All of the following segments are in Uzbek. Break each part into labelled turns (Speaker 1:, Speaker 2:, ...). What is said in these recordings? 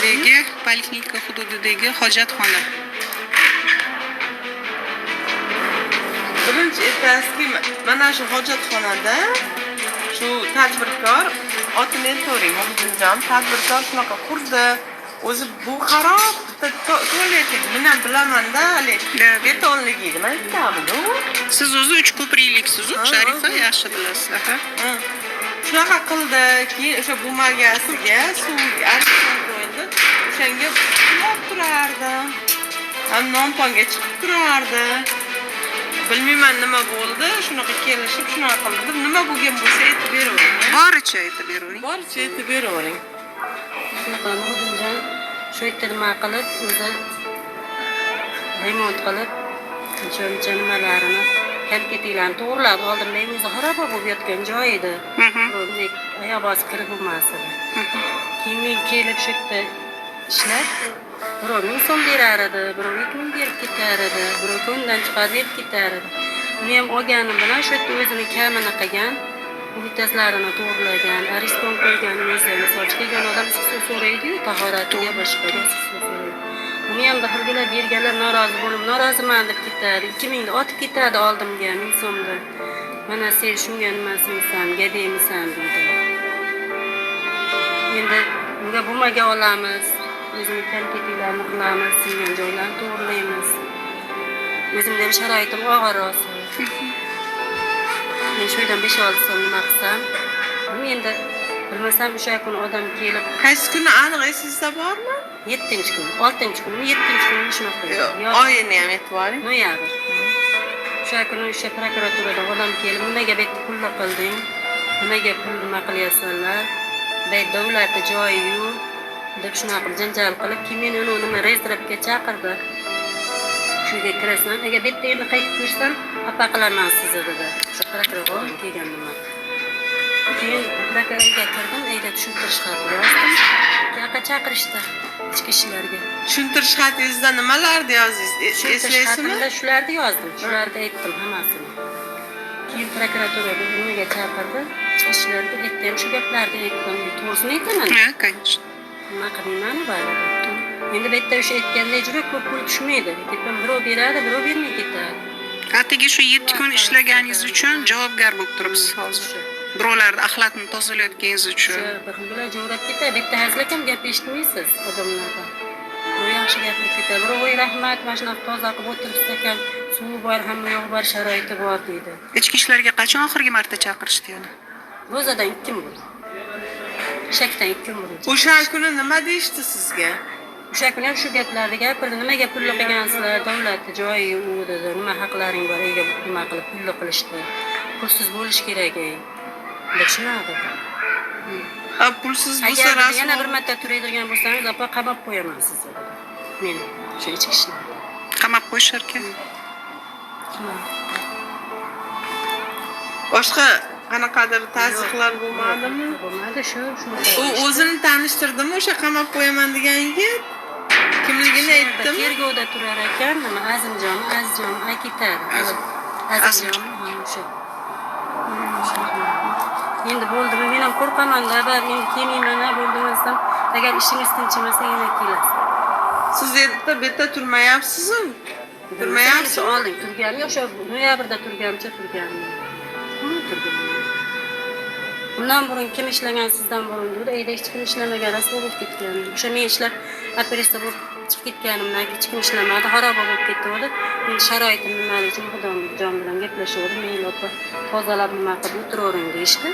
Speaker 1: hududidagi, poliklinika hududidagi hojatxona.
Speaker 2: Birinchi ertasiga mana shu hojatxonada shu tadbirkor, otini aytavering, Muhitdinjon, tadbirkor shunaqa qurdi. O'zi bu xarob bitta tualet edi. Men ham bilamanda, haligi betonligi edi. Man aytgandim.
Speaker 1: Siz o'zi Uchko'priliksiz-u,
Speaker 2: Ha,
Speaker 1: Sharifa,
Speaker 2: ha.
Speaker 1: yaxshi bilasiz. Aha.
Speaker 2: Shunaqa qildi, keyin o'sha bumagasiga suv ariston qo'yildi. O'shanga qulab turardi. Ham nonponga chiqib turardi. Bilmayman nima bo'ldi, shunaqa kelishib shunaqa qildi. Nima bo'lgan bo'lsa aytib beravering.
Speaker 1: Boricha aytib beravering.
Speaker 2: Boricha aytib beravering.
Speaker 3: Shunaqa Muhitdinjon shu yerda nima qilib, o'zi remont qilib, uncha nimalarini, kam-ketiklarni to'g'irladi. Oldin men o'zi xaroba bo'lib yotgan joy edi. Bunday oyoq bosib kirib bo'lmas edi. Keyin men kelib shu yerda ishlab, birov 1000 so'm berar edi, birov 2000 berib ketar edi, birov ko'ndan chiqarib berib ketar edi. Uni ham olganim bilan shu yerda o'zini kamini qilgan, unitazlarini to'g'irlagan, ariston qo'ygan o'zi. Misol uchun, kelgan odam issiq suv so'raydi-yu, tahoratiga, boshqaga issiq suv so'raydi. Uni ham bir xilgilar berganlar norozi bo'lib, noroziman deb ketadi. 2000ni otib ketadi oldimga, 1000 so'mni. Mana sen shunga nimasimisan, gadaymisan deydi. Endi unga bumaga olamiz, o'zini kam-ketiklarni qilamiz, singan joylarni to'g'irlaymiz. O'zimda ham sharoitim og'ir rosa. Men shu yerdan 5-6 so'm nima qilsam, endi bilmasam o'sha kuni odam kelib,
Speaker 2: Qaysi kuni aniq esingizda bormi?
Speaker 3: 7-kun, 6-kuni, 7-kuni shunaqa.
Speaker 2: Yo'q, oyini ham aytib yuboring.
Speaker 3: Noyabr. O'sha kuni o'sha prokuraturadan odam kelib, nimaga bu yerda pulni qilding? Nimaga pul nima qilyapsanlar? Bu davlatni joyi-yu deb shunaqa qilib janjal qilib, keyin meni uni nima rezdrabga chaqirdi. Shu uyga kirasan, agar bu yerda endi qaytib ko'rsam, xafa qilaman sizni dedi. O'sha prokuraturadan kelgan nima. Keyin prokuraturaga kirdim, uyda tushuntirish xati yozdim. Buyoqqa chaqirishdi, ichki ishlarga.
Speaker 2: Tushuntirish xatingizda nimalarni yozdingiz?
Speaker 3: Tushuntirish
Speaker 2: Eslaysizmi?
Speaker 3: xatimda shularni yozdim, shularni aytdim hammasini. Keyin prokuraturaga nimaga chaqirdi, ichki ishlarga aytdim, shu gaplarni aytdim. To'g'risini aytaman.
Speaker 1: Ha, конечно.
Speaker 3: Nima qilmayman baribir. Endi bu yerda o'sha aytgandek juda ko'p pul tushmaydi. Ketman, birov beradi, birov bermay ketadi.
Speaker 1: Atigi shu 7 kun ishlaganingiz uchun javobgar bo'lib turibsiz hozir.
Speaker 3: O'sha.
Speaker 1: Birovlarni axlatini tozalayotganingiz uchun.
Speaker 3: O'sha bir xil javrab ketadi. Bu yerda hazilakam gap eshitmaysiz odamlardan. Birov yaxshi gapirib ketadi, birov voy rahmat, mana shunaqa toza qilib o'tiribsiz ekan, suvi bor, hamma yo'q bor, sharoiti bor deydi.
Speaker 1: Ichki ishlarga qachon oxirgi marta chaqirishdi yana?
Speaker 3: Ro'zadan 2 kun burun. Shakdan 2 kun burun.
Speaker 2: O'sha kuni nima deyishdi sizga?
Speaker 3: O'sha kuni ham shu gaplarni gapirdi. Nimaga pulli qilgansizlar, davlatni joyi u dedi. Nima haqlaring bor, ega nima qilib pulli qilishdi. Pulsiz bo'lish kerak ey. Deb shunaqa dedi.
Speaker 2: Ha, pulsiz bo'lsa
Speaker 3: Agar dedi, yana
Speaker 2: rasvo
Speaker 3: bir marta turadigan bo'lsangiz, opa, qamab qo'yaman sizni dedi. Meni o'sha ichki ishlar.
Speaker 1: Qamab qo'yishar ekan.
Speaker 2: Boshqa qanaqadir tazyiqlar bo'lmadimi?
Speaker 3: Bo'lmadi, shu shunaqa.
Speaker 2: U o'zini tanishtirdimi o'sha qamab qo'yaman degan yigit? Kimligini aytdimi?
Speaker 3: Tergovda turar ekan, nima Azimjon, Azizjon ketadi. Azimjon, ha, o'sha. Endi bo'ldimi, men ham qo'rqaman-da, baribir endi kelmayman, ha, bo'ldimi desam, agar ishingiz tinchimasa yana kelasiz.
Speaker 2: Siz yerda bu yerda turmayapsiz-ku? Turmayapsiz?
Speaker 3: Oldin turganim yo'q, o'sha noyabrda turganimcha turganim. Turganim. Bundan burun kim ishlagan sizdan burun dedi, uyda hech kim ishlamagan, rasvo bo'lib ketgan. O'sha men ishlab, operatsiya bo'lib chiqib ketganimdan keyin hech kim ishlamadi, xaroba bo'lib ketdi. Men sharoitim nimalik uchun Xudomjon bilan gaplashuvdim, mayli opa, tozalab nima qilib o'tiravering deyishdi.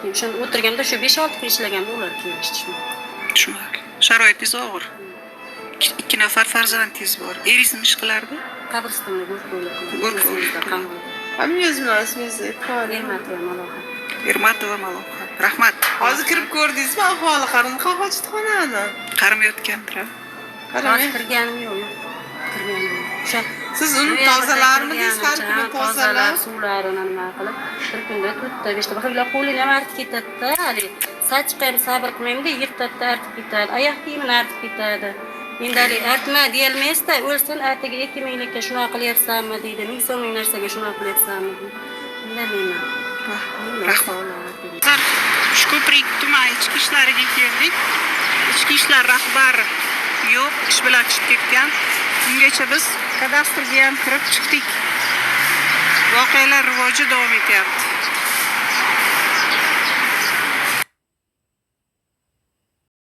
Speaker 3: Keyin o'shanda o'tirganda shu 5-6 kun ishlaganda ular kelishdi shu.
Speaker 1: Tushunarli. Sharoitingiz og'ir. Ikki nafar farzandingiz bor. Eringiz nima ish qilardi?
Speaker 3: Qabristonda go'rkovlik.
Speaker 1: Go'rkovlik.
Speaker 2: Familiyangiz bilan ismingizni aytib yuboring.
Speaker 3: Ermatova Malohat.
Speaker 1: Ermatova Malohat. Rahmat.
Speaker 2: Hozir kirib ko'rdingizmi ahvoli qanaqa hojatxonani?
Speaker 1: Qaramayotgandir. A?
Speaker 2: Qaramang.
Speaker 3: Hozir kirganim yo'q, yo'q. Kirganim yo'q. O'sha
Speaker 2: Siz uni
Speaker 3: noyabrda
Speaker 2: tozalarmidingiz har
Speaker 3: kirganimcha,
Speaker 2: kuni tozalab?
Speaker 3: Suvlarini nima qilib, bir kunda 4ta, 5ta, bir xil qo'lini ham artib ketadi-da, haligi sachiqqa ham sabr qilmaydi, yirtadi, artib ketadi, oyoq kiyimini artib ketadi. Endi haligi artma deyolmaysizda, o'lsin atigi 2 minglikka shunaqa qilyapsanmi deydi, 1000 so'mlik narsaga shunaqa qilyapsanmi deydi. Indamayman.
Speaker 1: Rahmat. Uchko'prik tuman ichki ishlariga keldik. Ichki ishlar rahbari yo'q, ish bilan chiqib ketgan. Ungacha biz kadastrga ham kirib chiqdik. Voqealar rivoji davom etyapti.